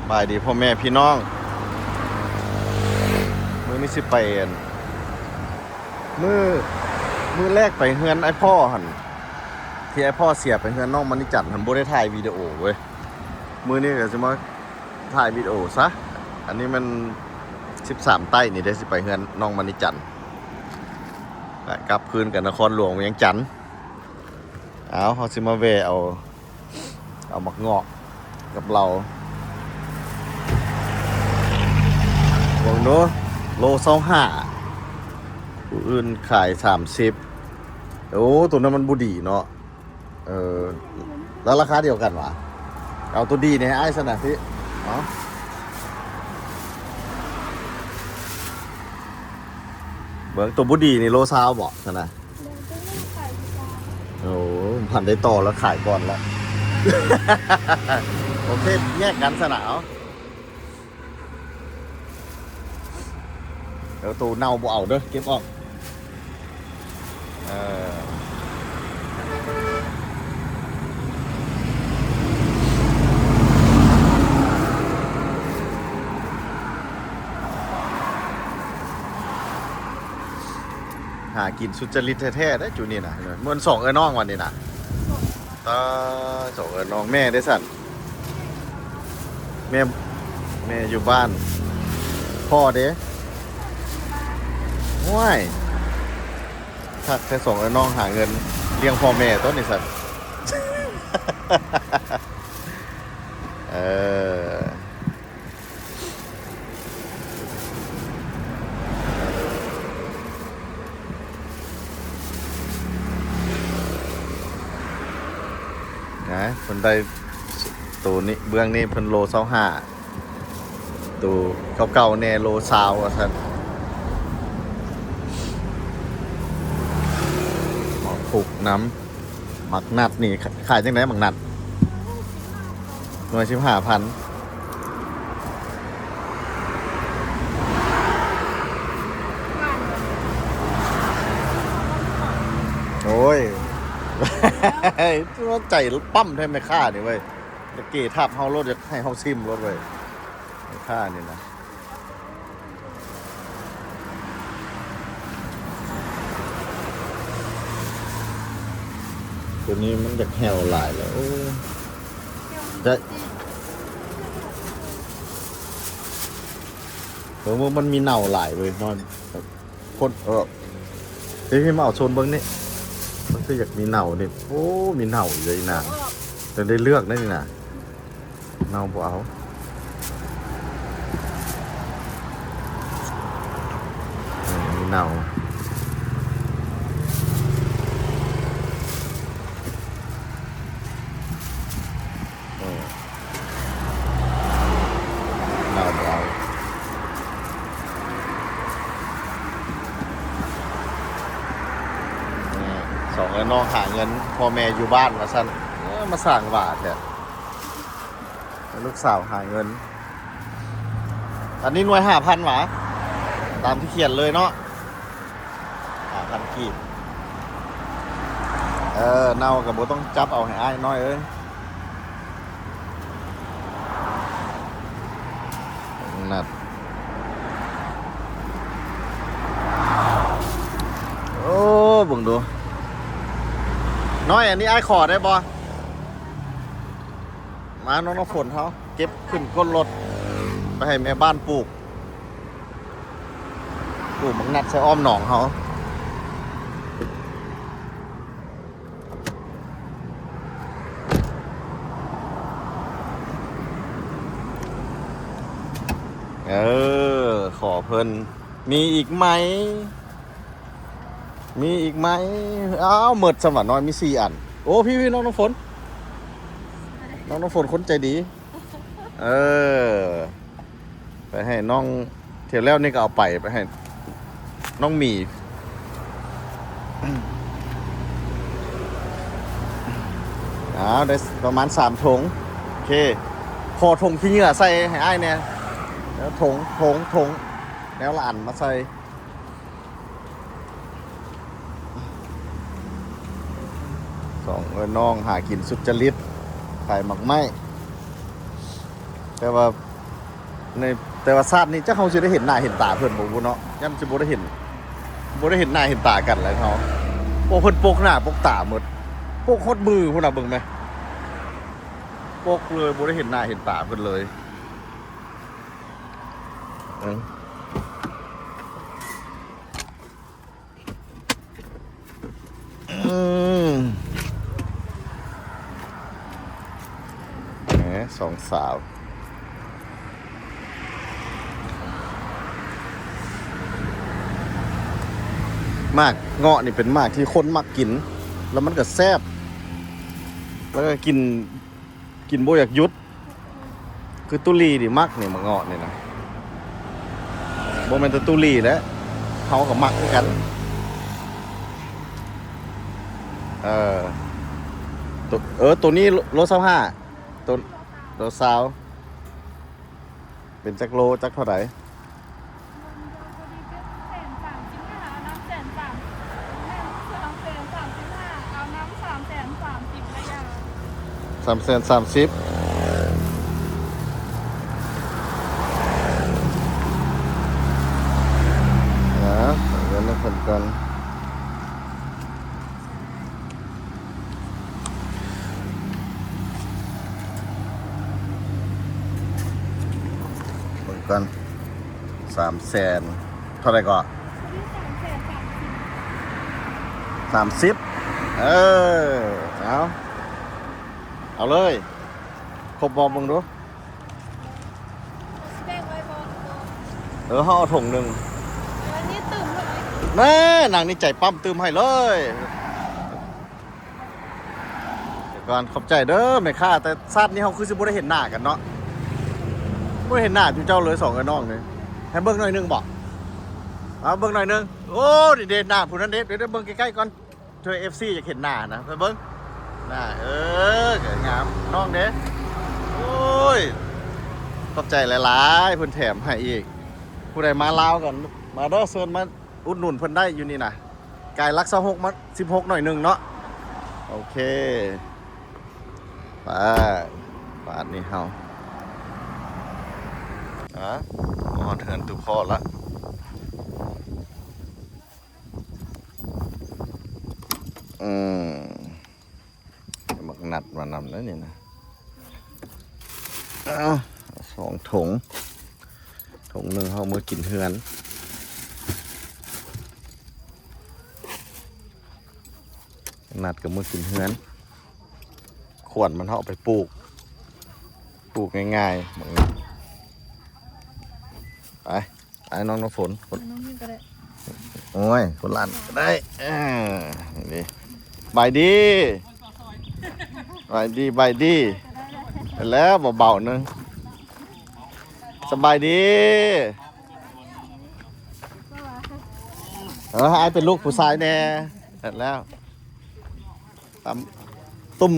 ສະບາຍດີພໍ່ແມ່ພີ່ນ້ອງ ມື້ນີ້ຊິໄປອັນ ມື້ ມື້ແລກໄປເຮືອນອ້າຍພໍ່ຫັ້ນ ທີ່ອ້າຍພໍ່ເສຍ ໄປເຮືອນນ້ອງມະນິຈັນຫັ້ນ ບໍ່ໄດ້ຖ່າຍວິດີໂອເວີຍ. ມື້ນີ້ກໍຊິມາຖ່າຍວິດີໂອຊະ. ອັນນີ້ມັນສິບສາມໃຕ້ນີ້ເດ້ ຊິໄປເຮືອນນ້ອງມະນິຈັນ ແລະ ກັບຄືນກັບນະຄອນຫຼວງວຽງຈັນ. ເອົາ ເຮົາຊິມາແວ່ເອົາ ເອົາໝາກງອກກັບເຫຼົ້າ ເບິ່ງດູ ໂລຊາວຫ້າ ຜູ້ອື່ນຂາຍສາມສິບ. ໂອ້ ໂຕນັ້ນມັນບໍ່ດີເນາະ. ເອີ ແລ້ວລາຄາດຽວກັນຫວາ? ເອົາໂຕດີນີ້ໃຫ້ອ້າຍຊັ້ນນະ ພີ່ ເອົາ ເບິ່ງໂຕບໍ່ດີນີ້ໂລຊາວເບາະຊັ້ນນະ. ໂອ້ ພັນໄດ້ຕໍ່ແລ້ວ ຂາຍກ່ອນລະ. ໂອເຄ ແຍກກັນຊັ້ນນະ ເອົາ. ເອີ ໂຕເນົ່າບໍ່ເອົາເດີ ເກັບອອກ. ເອີ ຫາກິນສຸດຈະລິດແທ້ໆເດ້ຈຸນີ້ນະ. ມ່ວນສອງເອື້ອຍນ້ອງວັນນີ້ນະ. ຕາຍ ສອງເອື້ອຍນ້ອງ. ແມ່ເດ້ຊັ້ນ? ແມ່ ແມ່ຢູ່ບ້ານ. ພໍ່ເດ້? ໂອ້ຍ ຄັກແທ້ ສອງເອື້ອຍນ້ອງຫາເງິນລ້ຽງພໍ່ແມ່ຕົວນີ້ຊັ້ນ. ເອີ. ນະ ເພິ່ນໄດ້ໂຕນີ້ ເບື້ອງນີ້ເພິ່ນໂລຊາວຫ້າ ໂຕເກົ່າໆແດ່ໂລຊາວວ່າຊັ້ນ. ໝາກພຸກນຳ. ໝາກນັດນີ້ ຂາ- ຂາຍຈັ່ງໃດໝາກນັດ? ໜ່ວຍສິບຫ້າພັນ. ໂອ້ຍ ໃຈປ້ຳແທ້ແມ່ຄ້ານີ້ເວີຍ. ຕະເກທັບເຮົາໂລດ ຢາກໃຫ້ເຮົາຊິມໂລດເວີຍ ແມ່ຄ້ານີ້ນະ. ຕົວນີ້ມັນຢາກແຫ້ວຫຼາຍແລ້ວ ໂອ້ ຈະ ເອີ ມັນມີເນົ່າຫຼາຍເວີຍເນາະ. ຄົນ ເອີ ເອີ ມາເອົາໂຊນເບິ່ງນີ້ ມັນຄືຢາກມີເນົ່ານີ້. ໂອ້ ມີເນົ່າຢູ່ເດ້ອີນາງ ຈະໄດ້ເລືອກໄດ້ນີ້ນະ. ເນົ່າບໍ່ເອົາ ເອີ ເນົ່າ ເອີ ເນົ່າບໍ່ເອົາ. ສອງເອື້ອຍນ້ອງຫາເງິນ ພໍ່ແມ່ຢູ່ບ້ານວ່າຊັ້ນ. ເອີ ມາສ້າງຫວ້າແທ້. ໃຫ້ລູກສາວຫາເງິນ. ອັນນີ້ໜ່ວຍຫ້າພັນຫວາ? ຕາມທີ່ຂຽນເລີຍເນາະ ຫ້າພັນກີບ. ເອີ ເນົ່າກໍບໍ່ຕ້ອງຈັບເອົາໃຫ້ອ້າຍນ້ອຍເອີຍ. ນັດ ໂອ້ ເບິ່ງດູ ນ້ອຍ ອັນນີ້ອ້າຍຂໍໄດ້ບໍ່? ມາ ນ້ອງນ້ຳຝົນເຮົາເກັບຂຶ້ນກົ້ນລົດ ໄປໃຫ້ແມ່ບ້ານປູກ ປູກໝາກນັດໃສ່ອ້ອມໜອງເຮົາ. ເອີ ຂໍເພິ່ນ ມີອີກໄໝ? ມີອີກໄໝ? ອ້າວ ໝົດຊະຫວາ ນ້ອຍມີສີ່ອັນ. ໂອ້ ພີ່ໆ ນ້ອງນ້ຳຝົນ ນ້ອງນ້ຳຝົນຄົນໃຈດີ. ເອີ ໄປໃຫ້ນ້ອງ ຖ້ຽວແລ້ວນີ້ກໍເອົາໄປ ໄປໃຫ້ນ້ອງໝີ. ອ້າວ ໄດ້ປະມານສາມຖົງ. ໂອເຄ ຂໍຖົງຂີ້ເຫຍື້ອໃສ່ໃຫ້ອ້າຍແດ່. ແລ້ວຖົງ ຖົງ ຖົງ ແນວລະອັນມາໃສ່. ສອງເອື້ອຍນ້ອງຫາກິນສຸດຈະລິດ ຂາຍໝາກໄມ້ ແຕ່ວ່າ ໃນ ແຕ່ວ່າຊາດນີ້ຈັກເຮົາຊິໄດ້ເຫັນໜ້າເຫັນຕາເພິ່ນບໍ່ບຸເນາະ ຢ້ານຊິບໍ່ໄດ້ເຫັນ ບໍ່ໄດ້ເຫັນໜ້າເຫັນຕາກັນແລ້ວເຮົາ. ໂອ້ ເພິ່ນປົກໜ້າປົກຕາໝົດ ປົກຮອດມືພຸ້ນນະ ເບິ່ງແມ ປົກເລີຍ ບໍ່ໄດ້ເຫັນໜ້າເຫັນຕາເພິ່ນເລີຍ. ເອີ ອືມ ແໝ ສອງສາວ ໝາກເງາະນີ້ເປັນໝາກທີ່ຄົນມັກກິນ ແລ້ວມັນກໍແຊບ ແລ້ວກໍກິນ ກິນບໍ່ຢາກຢຸດ. ຄືຕຸລີນີ້ມັກນີ້ ໝາກເງາະນີ້ນະ ບໍ່ແມ່ນແຕ່ຕຸລີແຫຼະ ເຮົາກໍມັກຄືກັນ. ເອີ ໂຕ ເອີ ໂຕນີ້ໂລ ໂລຊາວຫ້າ ໂຕ ໂລຊາວ ເປັນຈັກໂລ ຈັກເທົ່າໃດ? ແສນສາມສິບຫ້າ ເອົານຳແສນສາມ ແມ່ນສອງແສນສາມສິບຫ້າ ເອົານຳສາມແສນສາມສິບ ລະຢະ ສາມແສນສາມສິບ ນະ ເອົາເງິນໃຫ້ເພິ່ນກ່ອນ. ເບິ່ງກ່ອນ ສາມແສນ ເທົ່າໃດເກາະ? ສາມສິບ ເອີ ເອົາ ເອົາເລີຍ ຄົບບໍ່ ເບິ່ງດູ. ເອີ ເຮົາເອົາຖົງໜຶ່ງ ເອີ ນີ້ຕື່ມເທົ່າໃດ? ແນ່ ນາງນີ້ໃຈປ້ຳ ຕື່ມໃຫ້ເລີຍ. ກ່ອນ ຂອບໃຈເດີແມ່ຄ້າ ແຕ່ຊາດນີ້ເຮົາຄືຊິບໍ່ໄດ້ເຫັນໜ້າກັນເນາະ ບໍ່ໄດ້ເຫັນໜ້າຈຸເຈົ້າເລີຍ ສອງເອື້ອຍນ້ອງນີ້. ໃຫ້ເບິ່ງໜ້ອຍໜຶ່ງບໍ? ເອົາເບິ່ງໜ້ອຍໜຶ່ງ. ໂອ້ ນີ້ເດ້ ໜ້າຜູ້ນັ້ນເດ້ ດຽວເບິ່ງໃກ້ໆກ່ອນ ເທື່ອເອັຟຊີຢາກເຫັນໜ້ານະ ໄປເບິ່ງໜ້າ. ເອີ ກໍງາມ ນ້ອງເດ້. ໂອ້ຍ ຂອບໃຈຫຼາຍໆ ເພິ່ນແຖມໃຫ້ອີກ. ຜູ້ໃດມາລາວກໍມາເດີ ເຊີນມາອຸດໜູນເພິ່ນໄດ້ຢູ່ນີ້ນະ. ກາຍຫຼັກຊາວຫົກມາສິບຫົກໜ້ອຍໜຶ່ງເນາະ. ໂອເຄ ໄປ ບາດນີ້ເຮົາ ອາ ຮອດເຮືອນຕູ້ພໍ່ລະ. ອືມ ໝາກນັດມານຳເດ້ນີ້ນະ. ເອົາ ສອງຖົງ ຖົງໜຶ່ງເຮົາເມືອກິນເຮືອນ ນັດກໍເມືອກິນເຮືອນ. ຂວນມັນເຮົາເອົາໄປປູກ ປູກງ່າຍໆ ໝາກນັດ. ໄປ ອ້າຍນ້ອງນ້ຳຝົນ ນ້ອງຍິງກໍໄດ້. ໂອ້ຍ ຄົນລ້ານກໍໄດ້. ເອີ ນີ້ ສະບາຍດີ ສະບາຍດີ ສະບາຍດີ. ໄປແລ້ວ ເບົາໆໜຶ່ງ. ສະບາຍດີ. ເອີ ອ້າຍເປັນລູກຜູ້ຊາຍແດ່. ແລ້ວ ຕຳ ຕຸ້ມ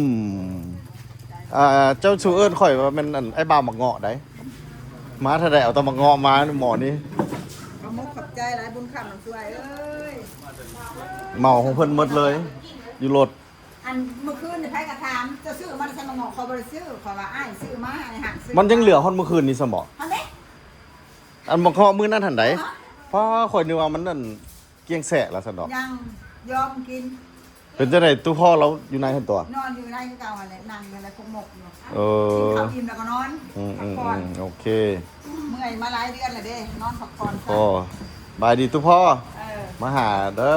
ເຈົ້າຊື່ເອີ້ນຂ້ອຍວ່າແມ່ນ ອັນ ອ້າຍບ່າວໝາກເງາະໃດ໋. ມາເທື່ອໃດເອົາແຕ່ໝາກເງາະມາ ໝໍນີ້. ຂອບມຸກຂອບໃຈຫຼາຍ ບຸນຄຳນຳຊ່ວຍເອີຍ. ເໝົາຂອງເພິ່ນໝົດເລີຍ ຢູ່ລົດ. ອັນມື້ຄືນນີ້ໃຜກໍຖາມ ເຈົ້າຊື້ມາແຕ່ໃສໝາກເງາະ? ຂ້ອຍບໍ່ໄດ້ຊື້ ຂ້ອຍວ່າອ້າຍຊື້ມາ ອ້າຍຮັກຊື້. ມັນຍັງເຫຼືອຮອດມື້ຄືນນີ້ຊະບໍ? ຫັ້ນເດ້. ອັນໝາກເງາະມື້ນັ້ນຫັ້ນໃດ໋. ຮະ? ປ້າ ຂ້ອຍນຶກວ່າມັນນັ້ນ ກ້ຽງແຊະແລ້ວຊັ້ນດອກ. ຍັງ ຢອມກິນ. ເປັນຈັ່ງໃດ ຕູ້ພໍ່ລາວຢູ່ໃນຫັ້ນຕົວະ? ນອນຢູ່ໃນຄືເກົ່າຫັ້ນແຫຼະ ນັ່ງຢູ່ໃນຄົກໝົກຢູ່. ເອີ ກິນເຂົ້າອີ່ມແລ້ວກໍນອນ ອືມໆໆ ພັກຜ່ອນ. ໂອເຄ ເມື່ອຍມາຫຼາຍເດືອນແລ້ວເດ້ ນອນພັກຜ່ອນ. ໂອ້ ສະບາຍດີຕູ້ພໍ່. ເອີ ມາຫາເດີ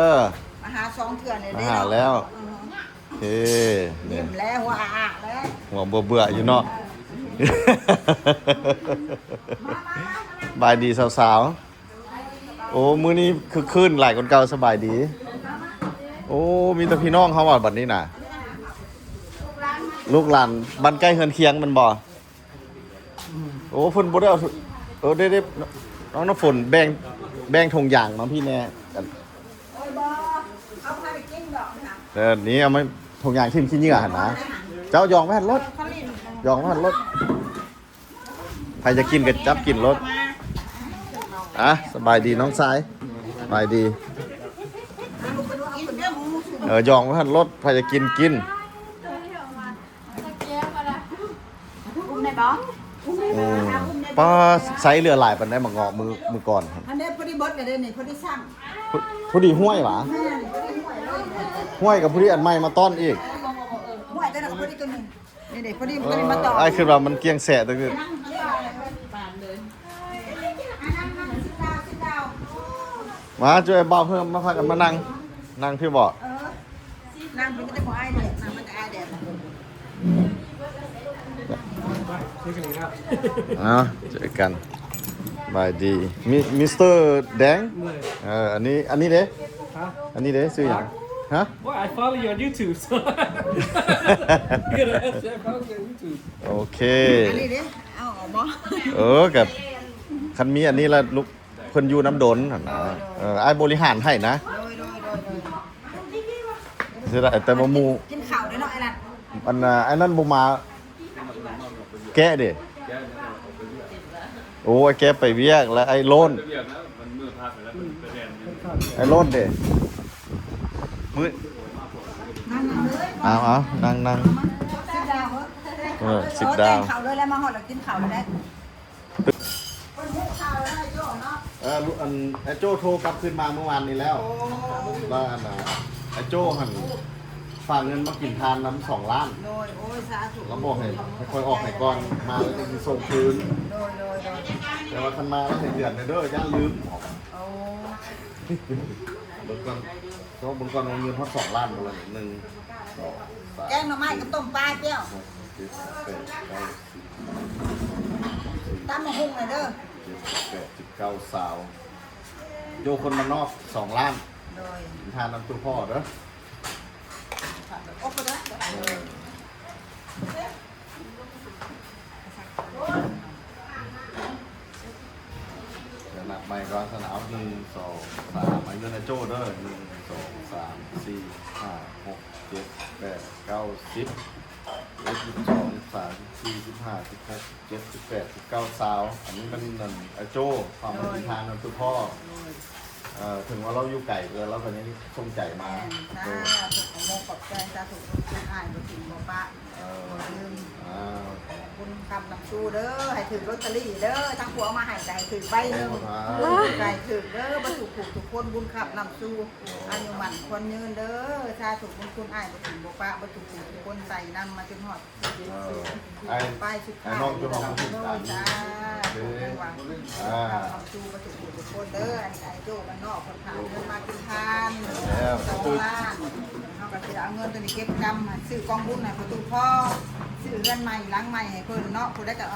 ມາຫາສອງເທື່ອແລ້ວເດ້. ມາຫາແລ້ວ. ເອີ ໂອເຄ ຍິ້ມແລ້ວ ຫົວອາໆແລ້ວ ຫົວເບື່ອໆຢູ່ເນາະ. ເອີ ສະບາຍດີສາວໆ. ໂອ້ ມື້ນີ້ຄຶກຄື້ນຫຼາຍກວ່າເກົ່າ. ສະບາຍດີ. ໂອ້ ມີແຕ່ພີ່ນ້ອງເຮົາວ່າບັດນີ້ນະ ລູກຫຼານບ້ານໃກ້ເຮືອນຄຽງແມ່ນບໍ່? ໂອ້ ເພິ່ນບໍ່ໄດ້ເອົາ ເອີ ເດ້ໆ ນ້ອງນ້ຳຝົນແບ່ງ ແບ່ງຖົງຢາງມາພີ່ແດ່. ເອີ ນີ້ເອົາມາຖົງຢາງຖິ້ມຂີ້ເຫຍື້ອຫັ້ນນະ. ເຈົ້າຢອງໄວ້ຫັ້ນໂລດ ຢອງໄວ້ຫັ້ນໂລດ. ໃຜຈະກິນກໍຈັບກິນໂລດ. ອ່ະ ສະບາຍດີນ້ອງຊາຍ ສະບາຍດີ. ເອີ ຢອງໄວ້ຫັ້ນໂລດ ໃຜຈະກິນກິນ. ອຸ້ມໄດ້ບໍ່? ອືມ ອຸ້ມໄດ້ ອ່າ ໃຊ້ເຫຼືອຫຼາຍປານໃດ ໝາກເງາະມື້ ມື້ກ່ອນ? ອັນນີ້ພໍດີເບິດແລ້ວເດ້ນີ້ ພໍດີຊ້ຳ ພໍ ພໍດີຫ້ວຍຫວາ? ແມ່ນ ພໍດີຫ້ວຍ ຫ້ວຍກັບພໍດີອັນໃໝ່ມາຕ້ອນອີກ. ຫ້ວຍຕົວນັ້ນກໍພໍດີຕົວນີ້ ນີ້ເດ້ ພໍດີມັນກໍໄດ້ມາຕໍ່. ອ້າຍຄິດວ່າມັນກ້ຽງແຊະ ແຕ່ຄື ມາ ຈຸ້ຍ ບ່າວເພີ່ມ ມາພາກັນມານັ່ງ ນັ່ງພີ້ບໍ? ເອີ ນັ່ງພີ້ ມັນຈະບໍ່ອາຍແດດ ນັ່ງມັນຈະອາຍແດດ. ເອົາ ເຈີກັນ ບາຍດີ ມິ ມິສເຕີແດງ. ເອີ ອັນນີ້ ອັນນີ້ເດ້? ຮະ? ອັນນີ້ເດ້ ຊື່ຫຍັງ? ຮະ? Well, I follow you on YouTube, so you gotta ask that. I follow you on YouTube. ໂອເຄ ອັນນີ້ເດ້ ເອົາອອກບໍ່? ເອີ ກັບ ຄັນມີອັນນີ້ລະ ລູກ ເພິ່ນຢູ່ນຳດົນຫັ້ນນະ. ໂດຍ ໂດຍ ເອີ ອ້າຍບໍລິຫານໃຫ້ນະ. ໂດຍ ໂດຍ ໂດຍ ໂດຍ ເສຍດາຍແຕ່ວ່າໝູ່ ກິນເຂົ້າເດ້ເນາະ ອ້າຍນັດ. ອັນນ່າ ອ້າຍນັ້ນບໍ່ມາແກະເດ້. ໂອ້ ອ້າຍແກະໄປວຽກ ແລ້ວອ້າຍໂລ້ນ ໄປວຽກນະ ມັນມື້ພັກແລ້ວ ໄປແລ່ນ ອ້າຍໂລ້ນເດ້. ມື້ ນັ່ງໆເລີຍ ເອົາໆ ນັ່ງໆ ຊິດດາວເອີ ເອີ ຊິດດາວ ເອີ ກິນເຂົ້າເລີຍ ແລ້ວມາຮອດແລ້ວກິນເຂົ້າເລີຍ. ເອີ ລູກ ອັນ ອ້າຍໂຈ້ໂທກັບຄືນມາມື້ວານນີ້ແລ້ວ. ໂອ້ ວ່າ ອັນນ່າ ອ້າຍໂຈ້ຫັ້ນຝາກເງິນມາກິນທານນຳສອງລ້ານ. ໂດຍ ໂອ້ຍ ສາທຸ ລາວບອກໃຫ້ ໃຫ້ຂ້ອຍອອກໃຫ້ກ່ອນ ມາແລ້ວຈັ່ງຊິສົ່ງຄືນ. ໂດຍ ໂດຍ ໂດຍ ແຕ່ວ່າຄັນມາແລ້ວໃຫ້ເດືອນແດ່ເດີ ຢ້ານລືມ. ໂອ້ ເບິ່ງກ່ອນ ຕ້ອງເບິ່ງກ່ອນວ່າເງິນຮອດສອງລ້ານບໍ່ລະ. ໜຶ່ງ ສອງ ສາມ ແກງໜໍ່ໄມ້ກັບຕົ້ມປາ ເຈົ້າ ຫົກ ເຈັດ ແປດ ເກົ້າ ສິບ ຕຳບັກຫຸ່ງນະເດີ ເຈັດ ແປດ ສິບ ເກົ້າ ຊາວ ໂຍຄົນມານອກສອງລ້ານ. ໂດຍ ກິນທານນຳຕູ້ພໍ່ເດີ. ໂອ້ ບໍ່ໄດ້ ເອີ ດຽວນັບໃໝ່ກ່ອນຊັ້ນ. ເອົາ ໜຶ່ງ ສອງ ສາມ ໃຫ້ເງິນອ້າຍໂຈ້ເດີ. ໜຶ່ງ ສອງ ສາມ ສີ່ ຫ້າ ຫົກ ເຈັດ ແປດ ເກົ້າ ສິບ ສິບເອັດ ສິບສອງ ສິບສາມ ສິບສີ່ ສິບຫ້າ ສິບຫົກ ສິບເຈັດ ສິບແປດ ສິບເກົ້າ ຊາວ. ອັນນີ້ມັນ ອັນ ອ້າຍໂຈ້ ຄວາມ ໂດຍ ມາກິນທານນຳຕູ້ພໍ່. ໂດຍ ເອີ ເຖິງວ່າລາວຢູ່ໄກ ແຕ່ລາວກໍຍັງສົ່ງໃຈມາ. ແມ່ນ ສາທຸ ໂດຍ ຂອບອົກຂອບໃຈ ສາທຸ ບຸນຄຸນອ້າຍບໍ່ຖິ້ມບໍ່ປະ ເອີ ບໍ່ລືມ. ອ່າ ບຸນຄຳນຳສູ່ເດີ ໃຫ້ຖືກລອດຕະລີເດີ ທາງຜູ້ເອົາມາໃຫ້ກໍໃຫ້ຖືກໃບໜຶ່ງ. ສາທຸ ໃຫ້ຖືກເດີ ເບິດທຸກຜູ້ທຸກຄົນ ບຸນຄຳນຳສູ່ ອາຍຸໝັ້ນຂວັນຍືນເດີ ສາທຸ ບຸນຄຸນອ້າຍບໍ່ຖິ້ມບໍ່ປະ ເບິດທຸກຜູ້ທຸກຄົນ ໃສ່ນຳມາຈົນຮອດ ເອີ ອ້າຍ ໄປສຸດທ້າຍ ອ້າຍນ້ອງເຈົ້າຂອງ ໂດຍ ສາທຸ ອ່າ ຄຳນຳສູ່ເບິດທຸກຜູ້ທຸກຄົນເດີ. ອັນນີ້ອ້າຍໂຈ້ບ້ານນອກ ເພິ່ນພາເງິນມາກິນທານ ແລ້ວ ສອງລ້ານ ເຮົາກໍຊິເອົາເງິນຕົວນີ້ເກັບກຳ ຊື້ກອງບຸນໃຫ້ພໍ່ຕູ້ພໍ່ ຊື້ເຮືອນໃໝ່ຫຼັງໃໝ່ໃຫ້ເພິ່ນເນາະ. ຜູ້ໃດກໍ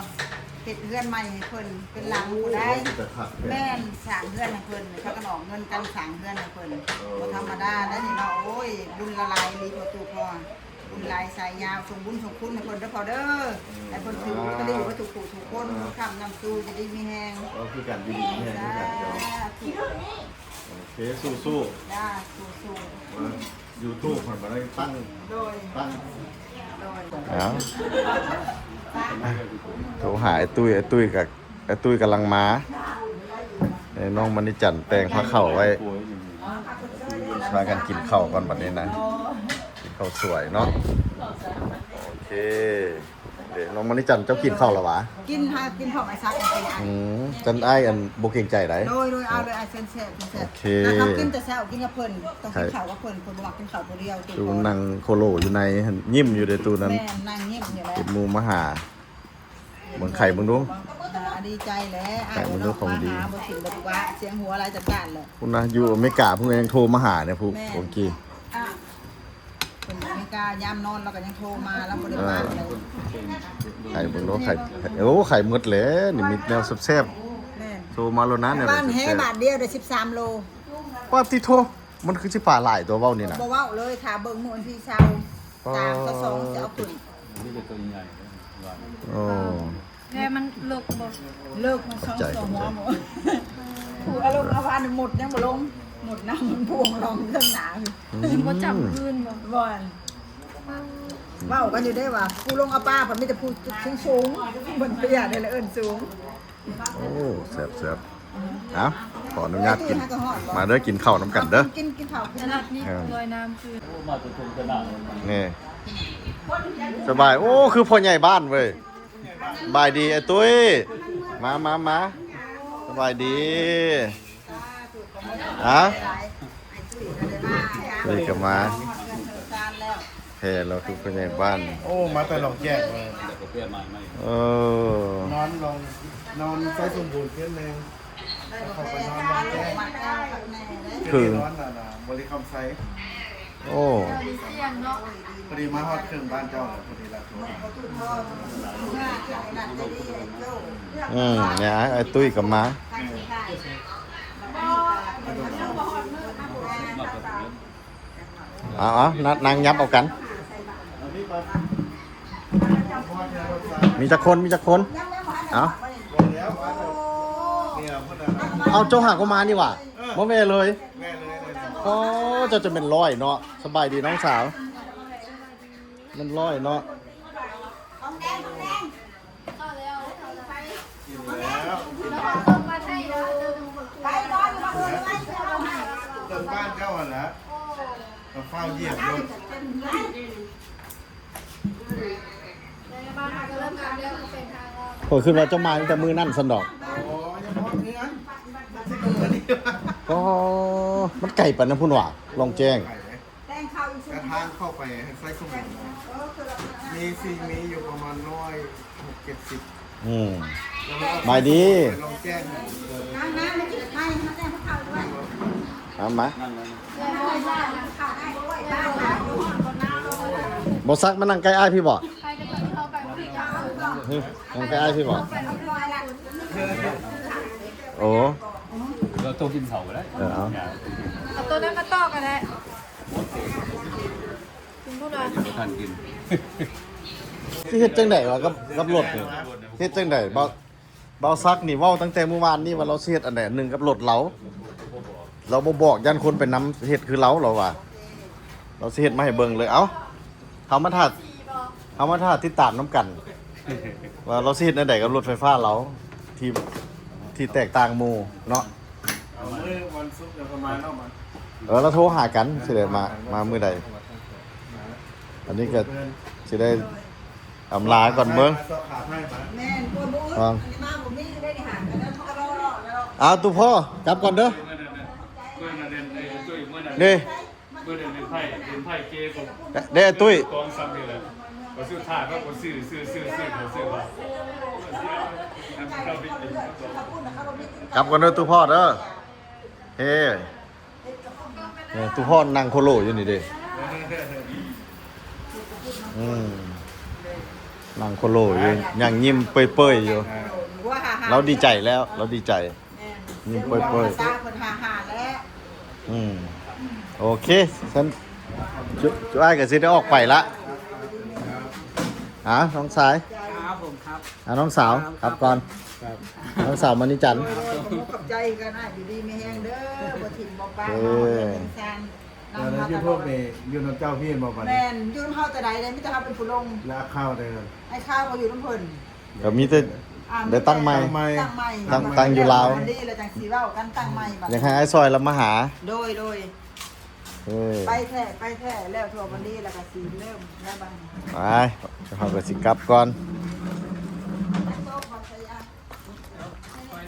ເຮັດເຮືອນໃໝ່ໃຫ້ເພິ່ນເປັນຫຼັງ ຜູ້ໃດ ໂອ້ ເປັນຕາຄັກແທ້ ແມ່ນ ສ້າງເຮືອນໃຫ້ເພິ່ນ ພາກັນອອກເງິນກັນສ້າງເຮືອນໃຫ້ເພິ່ນ. ເອີ ບໍ່ທຳມະດາໄດ໋ນີ້ເນາະ. ໂອ້ຍ ບຸນລະຫຼາຍອີ່ຫຼີ ພໍ່ຕູ້ພໍ່ ບຸນຫຼາຍສາຍຍາວ ສົ່ງບຸນສົ່ງຄຸນໃຫ້ເພິ່ນເດີພໍ່ເດີ. ອືມ ໃຫ້ເພິ່ນຖືກລອດຕະລີໄປທຸກຜູ້ທຸກຄົນ ອ່າ ບຸນຄຳນຳສູ່ ຢູ່ດີມີແຮງ ເອີ ຄືກັນ ຢູ່ດີມີແຮງຄືກັນ. ສາທຸ ໂອເຄ ສູ້ໆ ຈ້າ ສູ້ໆ. ເອີ ຢູທູບເພິ່ນບໍ່ໄດ້ຕັ້ງ ໂດຍ ຕັ້ງ ໂດຍ ເອົາ ໂທຫາອ້າຍຕຸ້ຍ ອ້າຍຕຸ້ຍກະ ອ້າຍຕຸ້ຍກຳລັງມາ. ເອີ ນ້ອງມະນີຈັນແຕ່ງພາເຂົ້າໄວ້ ພາກັນກິນເຂົ້າກ່ອນບັດນີ້ນະ ກິນເຂົ້າສວຍເນາະ. ໂອເຄ ເດ້ ນ້ອງມະນີຈັນ ເຈົ້າກິນເຂົ້າແລ້ວຫວາ? ກິນ ຫາກິນພ້ອມອ້າຍສັກ. ອືມ ຈັນອ້າຍ ອັນ ບໍ່ເກງໃຈໃດ. ໂດຍ ໂດຍ ເອົາເລີຍ ອ້າຍ ເຊີນແຊບ ເຊີນແຊບ. ໂອເຄ ເຮົາກິນແຕ່ເຊົ້າ ກິນກັບເພິ່ນ ຕ້ອງກິນເຂົ້າກັບເພິ່ນ ເພິ່ນບໍ່ມັກກິນເຂົ້າຜູ້ດຽວ. ຕູ້ນັ່ງໂຄໂລຢູ່ໃນຫັ້ນ ຍິ້ມຢູ່ເດ້ຕູ້ນັ້ນ. ແມ່ນ ນັ່ງຍິ້ມຢູ່ແຫຼະ ເປັນໝູ່ມາຫາ. ເບິ່ງໄຂ່ເບິ່ງດູ. ອ່າ ດີໃຈແຫຼະ ອ້າຍເບິ່ງດູ ຂອງດີ ບໍ່ຖິ້ມບໍ່ປະ ສຽງຫົວຫຼາຍຈັດການແຫຼະ. ພຸ້ນນະ ຢູ່ອາເມລິກາພຸ້ນກໍຍັງໂທມາຫາເນຍ ຜູ້ ແມ່ນ ໂອເຄ ອ່ະ ເພິ່ນຢູ່ອາເມລິກາ ຍາມນອນລາວກໍຍັງໂທມາ ລາວບໍ່ໄດ້ວ່າງເລີຍ. ໄຂ່ເບິ່ງໂລ ໄຂ່ ໂອ້ ໄຂ່ໝົດແຫຼະ ນີ້ມີແນວແຊບໆ. ແມ່ນ ໂທມາໂລດນະ ແນວໃດແຊບໆ. ບາດແຮບາດດຽວໄດ້ສິບສາມໂລ. ປາດຕິໂທ ມັນຄືຊິປາຫຼາຍຕົວເວົ້ານີ້ນະ. ບໍ່ເວົ້າເລີຍ ຖ້າເບິ່ງມື້ວັນທີຊາວສາມ ຊາວສອງ ຊິເອົາຂຶ້ນ. ໂອ້ ແຕ່ມັນເລິກບໍ່? ເລິກ ມັນສອງຕົວຫົວໝົດ. ຜູ້ອາລົມອາວາດໝົດຍັງບໍ່ລົງ ໝົດນ້ຳມັນພວງລອງເທິງໜ້າ. ອືມ ບໍ່ຈຳຄືນບໍ່? ບໍ່. ເວົ້າກັນຢູ່ເດ້ວ່າ ຜູ້ລົງເອົາປາເພິ່ນມີແຕ່ຜູ້ສູງໆ ເພິ່ນປຽດແລ້ວເອີ້ນສູງ. ໂອ້ ແຊບໆ. ເອົາ ຂໍອະນຸຍາດກິນ ມາເດີ ກິນເຂົ້ານຳກັນເດີ. ກິນ ກິນເຂົ້າ ກິນນ້ຳ. ນີ້ລອຍນ້ຳຄື ນີ້ ສະບາຍ. ໂອ້ ຄືພໍ່ໃຫຍ່ບ້ານເວີຍ. ສະບາຍດີອ້າຍຕຸ້ຍ. ມາ ມາ ມາ ສະບາຍດີ. ຮະ? ນີ້ກໍມາ ແຜ່ລາວຄືຜູ້ໃຫຍ່ບ້ານ. ໂອ້ ມາແຕ່ຫຼອງແຈກເລີຍ. ເອີ ນອນລອງ ນອນໄຊສົມບູນຄືນໜຶ່ງ ແລ້ວເຂົ້າໄປນອນລອງແຈກ ຄືນອນ ອັນນ່າ ບໍລິຄຳໄຊ. ໂອ້ ພໍດີມາຮອດເຄື່ອງບ້ານເຈົ້າ ພໍດີລະໂທ. ອືມ ນີ້ອ້າຍຕຸ້ຍກໍມາ. ເອີ ເອົາໆ ນັ່ງ ນັ່ງຫຍັບເອົາກັນ. ມີຈັກຄົນ ມີຈັກຄົນ? ເອົາ ເອົາ ເຈົ້າຫາກໍມານີ້ຫວ່າ. ເອີ ບໍ່ແວ່ເລີຍ. ແວ່ເລີຍ ແວ່ເລີຍ. ອໍ ເຈົ້າຈະແມ່ນຮ້ອຍເນາະ. ສະບາຍດີນ້ອງສາວ. ແມ່ນຮ້ອຍເນາະ. ກິນແລ້ວ ເຄື່ອງບ້ານເຈົ້າຫັ້ນລະ ກໍຟ້າວຢຽບໂລດ. ຂ້ອຍຄິດວ່າເຈົ້າມາຕັ້ງແຕ່ມື້ນັ້ນຊັ້ນດອກ. ອໍ ຍັງບໍ່ຮອດເຮືອນ. ອໍ ມັນໄກປານນັ້ນພຸ້ນຫວາ ລອງແຈ້ງ. ໄກເດ້ ແຕ່ງເຂົ້າອີກ ກະທາງເຂົ້າໄປໃຫ້ໃສ່ສະໝຸນ ມີຊິມີຢູ່ປະມານຮ້ອຍຫົກເຈັດສິບ. ອືມ ສະບາຍດີ ລອງແຈ້ງໃຫ້. ມາ ມາ ມາແຕ່ງເຂົ້າດ້ວຍ. ມາ ມາ ບໍ່ສັກ ມານັ່ງໃກ້ອ້າຍພີ້ບໍ? ນັ່ງໃກ້ອ້າຍພີ້ບໍ? ໂອ້ ເອີ ໂຕະກິນເຂົ້າກໍໄດ້. ເອີ ເອົາ ເອົາໂຕະນັ້ນມາຕໍ່ກໍໄດ້. ກິນພຸ້ນນະ ບໍ່ທັນກິນ. ຊິເຮັດຈັ່ງໃດວະ ກັບ ກັບລົດນີ້ ເຮັດຈັ່ງໃດ? ບ່າວ ບ່າວສັກນີ້ເວົ້າຕັ້ງແຕ່ມື້ວານນີ້ວ່າລາວຊິເຮັດອັນໃດອັນໜຶ່ງກັບລົດລາວ. ລາວບໍ່ບອກ ຢ້ານຄົນໄປນຳເຮັດຄືລາວ ລາວວ່າ. ລາວຊິເຮັດມາໃຫ້ເບິ່ງເລີຍ. ເອົ້າ ເຮົາມາຖ້າ ເຮົາມາຖ້າຕິດຕາມນຳກັນ ວ່າລາວຊິເຮັດແນວໃດກັບລົດໄຟຟ້າລາວ ທີ່ ທີ່ແຕກຕ່າງໝູ່ເນາະ. ເອົາ ມື້ວັນສຸກເຮົາກໍມາເນາະ. ເອີ ລາວໂທຫາກັນ ຊິໄດ້ມາ ມາມື້ໃດ. ອັນນີ້ກໍຊິໄດ້ອຳລາກ່ອນເບິ່ງ. ແມ່ນ ຄົນບໍ່ອຶດ ອັນນີ້ມາບໍ່ມີ ໄດ້ຫາກັນເດີ. ອ້າວ ຕູ້ພໍ່ ກັບກ່ອນເດີ. ເດ້ ເດ້ ຕຸ້ຍ ກັບກ່ອນເດີຕູ້ພໍ່ເດີ. ເຮ ເອີ ຕູ້ພໍ່ນັ່ງໂຄໂລຢູ່ນີ້ເດ້. ອືມ ນັ່ງໂຄໂລຢູ່ ຍັງຍິ້ມເປີຍໆຢູ່. ລາວດີໃຈແລ້ວ ລາວດີໃຈ. ແມ່ນ ຍິ້ມເປີຍໆ ເພິ່ນຫາໆແລ້ວ. ອືມ ໂອເຄ ຊັ້ນຈຸ ຈຸອ້າຍກໍຊິໄດ້ອອກໄປລະ. ອ່າ ນ້ອງຊາຍ ຄັບ ຜົມຄັບ ອ່າ ນ້ອງສາວ ຄັບກ່ອນ. ນ້ອງສາວມະນີຈັນ ຂອບໃຈກັນ ຢູ່ດີມີແຮງເດີ ບໍ່ຖິ້ມບໍ່ປະ ເອີ ມາເຮືອນເປັນຊານ. ແລ້ວຢູທູບນີ້ຢູ່ນຳເຈົ້າພີ້ແມ່ນບໍ່? ບັດນີ້ແມ່ນ ຢູ່ນຳເຮົາແຕ່ໃດເດ້ ມີແຕ່ເຮົາເປັນຜູ້ລົງ ແລ້ວອ້າຍຂ່າວເດ້? ອ້າຍຂ່າວກໍຢູ່ນຳເພິ່ນ ກໍມີແຕ່ ອ່າ ໄດ້ຕັ້ງໃໝ່ ຕັ້ງໃໝ່ ຕັ້ງ ຕັ້ງຢູ່ລາວ. ແລ້ວຈັ່ງຊິເວົ້າກັນ ຕັ້ງໃໝ່ບັດ ຢາກໃຫ້ອ້າຍຊອຍລະມາຫາ. ໂດຍ ໂດຍ ເອີ ໄປແທ້ ໄປແທ້ ແລ້ວທົ່ວບັນດີ ແລ້ວກໍຊິເລີ່ມແລ້ວບັດນີ້. ໄປ ເຮົາກໍຊິກັບກ່ອນ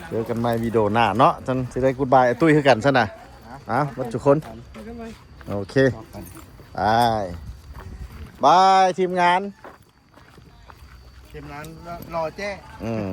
ເຈີກັນໃໝ່ວິດີໂອໜ້າເນາະ. ຈັ່ງຊິໄດ້ກູດບາຍອ້າຍຕຸ້ຍຄືກັນຊັ້ນນະ. ເອົາ ເບິດທຸກຄົນ ໂອເຄ ບາຍ ບາຍທີມງານ. ທີມງານຫຼໍ່ແຈ້ ອືມ